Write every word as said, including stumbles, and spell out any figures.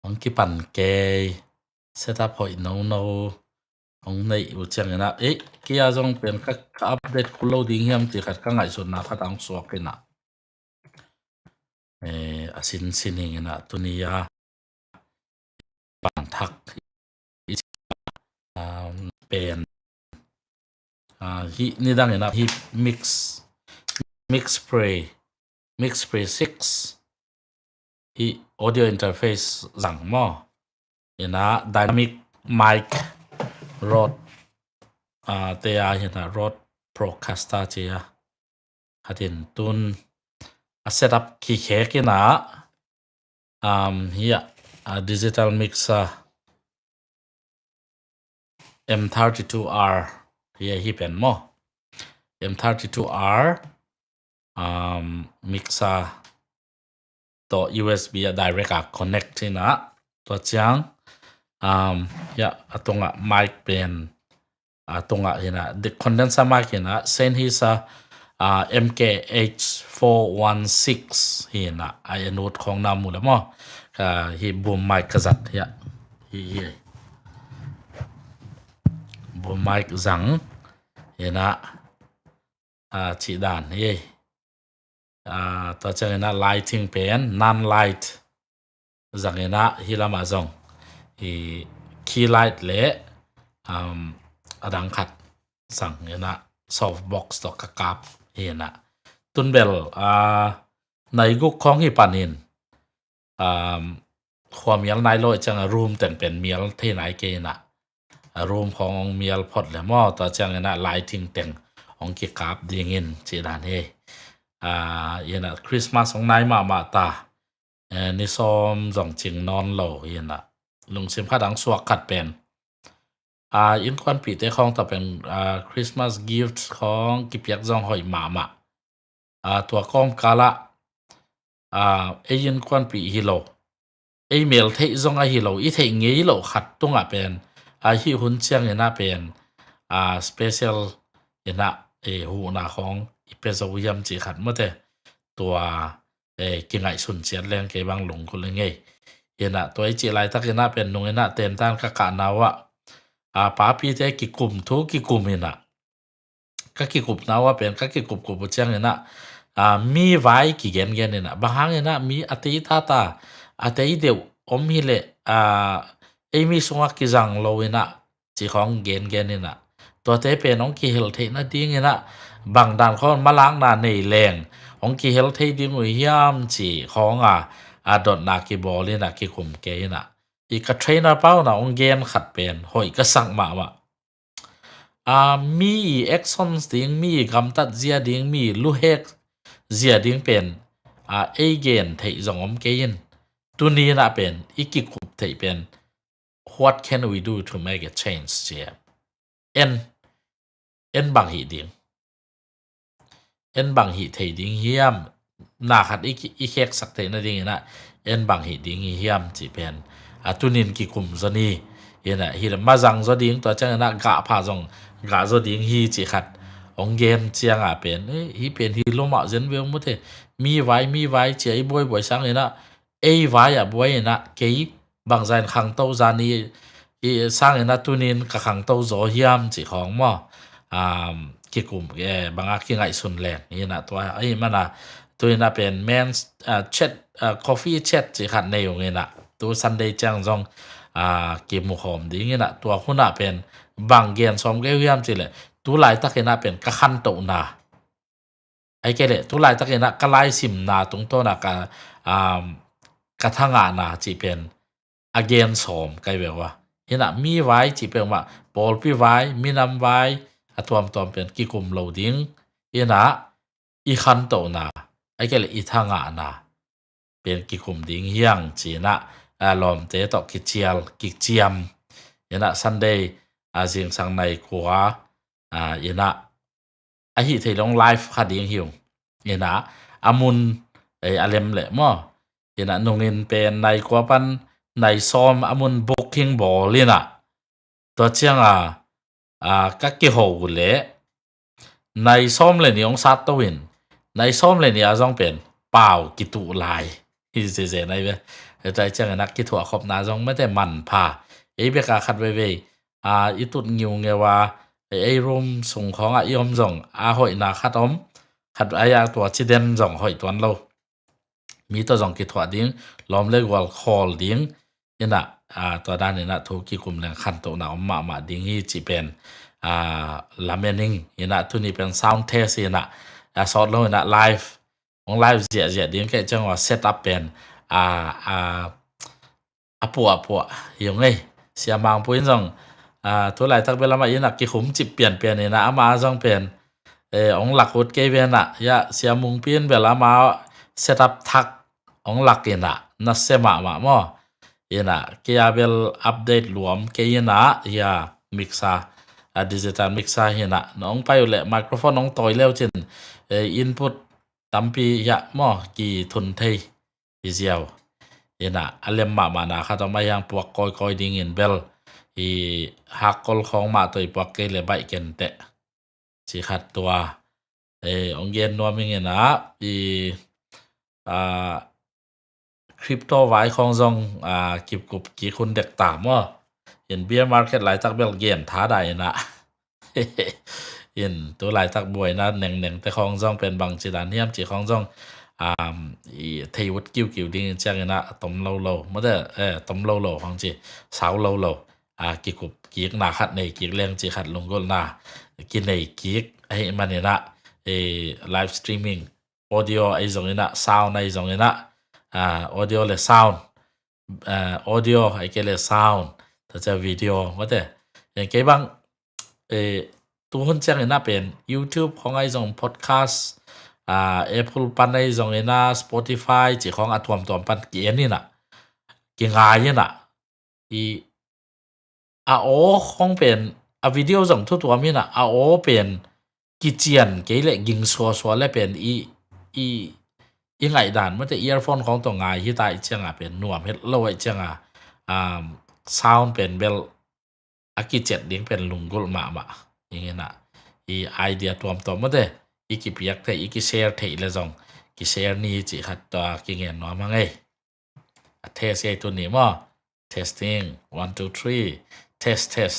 hong kipan kei, setup hoih nono hong neih uh ciangin ah, eh, kei a zong pen ka, ka update kul lo ding hiam cih khat ka ngaihsutna khat a hong suak in ah, eh, a sinsin ing in ah tuni a pan thak, um, pen, ah, hih nidang in ah hih mix, mix pre, mix pre six, hih audio interface zang maw. In ah dynamic mic Rode, ah, te a, in ah Rode Procaster ci a. Khat in tun a setup kikhek in ah, um, hih a, a digital mixer M thirty-two R, hih a, hih pen maw. M thirty-two R, um, mixer tawh U S B a direct a connect in ah, tua ciang, um, hih a, a tungah mic pen, a tungah in ah, the condenser mic in ah, Sennheiser, ah, M K H four one six hi in ah, a en ut khawng na mu le maw. Ka hih boom mic ka zat hih a, hih, hih. Boom mic zang in ah, ah, cih dan hi. Ah, tua ciang in ah lighting pen non light zang in ah, hih lamah zong hih key light le, um, a dang khat zang in ah softbox tawh ka kap hi in ah. Tun bel, ah, nai guk khawng hi panin, um, khua mial nai lo i ciang a room teng pen mial thei nai kei in ah, a room khawng hong mial phot le maw, tua ciang in ah lighting teng hong kikap ding in cih dan hi. Ah, in ah Christmas hong nai mahmah ta, eh, ni sawm zong cing nawn lo hi in ah, lungsim khat a hong suak khat pen, ah, innkuanpihte khawng tawh pen, ah, Christmas gift khawng kipiak zong hoih mahmah. Ah, tua kawmkal ah, ah, ei innkuanpih hi lo, ei mel theih zong ahi lo, i theih ngei loh khat tungah pen, ah, hih hun ciang in ah pen, ah, special in ah, eh, huhna khawng i pia zo hiam cih khat maw te. Tua, eh, kingaihsun ciat leng kei bang lunggulh hi ing ei. In ah tua i cih laitak in ah pen nung in ah tentan ka kahna uh ah, ah, papite kikum thu kikum in ah, ka kikupna uh ah pen, ka kikupkup uh ciang in ah, ah, mi vai kigengen in ah, bang hang in ah mi a tei tata, a tei deuh om hi leh, ah, ei mi sungah kizang lo in ah, cih khawng gengen in ah, tuate pen hong kihel theih nading in ah, bang dan khawng malakna nei leng hong kihel thei ding uh hiam cih khawng a, a dotna kibawl in ah, kikum kei in ah. I ka trainer pa un ah hong gen khat pen hoih ka sak mahmah. Ah, mi i actions ding, mi i gamtat zia ding, mi i luhek zia ding pen, ah, ei gen theih zong om kei in. Tuni in ah pen i kikup theih pen, what can we do to make a change? Ci a, en, en bang hih ding, en bang hih thei ding hiam? Na khat i ki-, i kheksak theih nading in ah en bang hih ding hi hiam cih pen, a, tunin kikum zaw ni. In ah hih leh ma zang zaw ding, tua ciang in ah gah pha zong gah zaw ding hi cih khat hong gen ciang a pen, eh, hih pen hi lo mah zen ve uh maw te. Mi vai, mi vai ci a i buaibuai sang in ah, ei vai ah buai in ah, kei bangzah in khangto zani i sang in ah tunin ka khangto zaw hiam cih khawng maw. Um, kikum, eh, bang a kingaihsun leng in ah, tua ahih man a tu in ah pen men's, ah, chat, ah, coffee chat cih khat nei ung in ah, tu Sunday ciang zong, ah, kimukhawm ding in ah, tua hun ah pen bang gen sawm kei uh hiam cih leh, tu laitak in ah pen ka khantohna, ahih kei leh tu laitak in ah ka laisimna tungtawn ah ka, um, ka thangahna cih pen a gen sawm kei ve uh a. In ah mi vai cih peuhmah, pawlpi vai, minam vai, a tuamtuam pen kikum lo ding in ah, i khantohna, ahih kei leh i thangahna pen kikum ding hi hang ci in ah, a, lawmte tawh kicial, kiciam in ah Sunday, a, zingsang nai kua, a, in ah, ahih theih leh hong live kha ding hi ung in ah, a mun, eh, a lem leh maw. In ah nungin pen nai kua pan nai sawm a mun booking bawl in ah, tua ciang a, a, ka kiho uh leh nai sawm le nih hong sat to in, nai sawm le nih a zong pen pau kituh lai hi zeze nai ve. Hita i ciangin ah kithuah khopna zong mate manpha. Ei beka khat veivei a i tut ngiungeu a, ei room sung khawngah i om zong a hoihna khat om, khat a ya tua ci den zong hoih tuan lo. Mi tawh zong kithuah ding, lawm le gual khawl ding, inah tua dan inah thu kikum leng khantohna om mahmah ding hi cih pen lamen ing. Inah tuni pen sound test inah a sawt lo inah live, hong live ziahziah ding kei ciang a set up pen a a puahpuah hi ung ei. Sia Mangpu in zong tu laitak bel amah inah kikhum cip pianpian inah amah zong pen hong lak ut kei ve inah, ya Sia Mungpi in bel amah set up thak hong lak inah nasia mahmah maw. Inah kei a bel update luam kei inah, ya mixer, a digital mixer hi inah, na hong pai uh leh microphone hong tawi leu cin input tampi ya maw kithun thei hi ziau. Inah a lem mahmahna khat om a hiang puak kawikawi dingin bel i hakkol khawng mah tawh i puak kei le baih kenteh ci khat tua. Hong gen nuam ing inah i crypto vai khawng zong kipkup kik hun dek ta maw. In bear market laitak bel gen tha dah inah in tu laitak buaina nengnengte khawng zong pen bangci dan hiam cih khawng zong i thei ut kiukiu dingin ciang inah a tom lo lo mate, tom lo lo khawng ci, sau lo lo a kikup kikna khat nei kik leng cih khat lunggulhna kinei kik ahih man inah live streaming, audio ahi zong inah, sound ahi zong inah, audio le sound, audio ahi kei le sound, tua ciang video mate. Kei bang tuhun ciang inah pen YouTube khawng ahi zong, podcast, Apple pan ahi zong inah, Spotify cih khawng a tuamtuam pan ki-en inah, kingai inah, i a aw khawng pen a video zong thutuam inah a aw pen kician kei le ging suasua le pen i i i ngaihdan mate earphone khawng tawh ngai hita i cianga pen nuam het lo a i cianga sound pen bel a kiciat ding pen lunggulh mahmah. Ing inah i idea tuamtuam mate i kipiak theih, i kishare theih le zong kishare ni cih khat tua kingen nuam hang ei. A test ei tuni maw. Testing, one two three. Test test.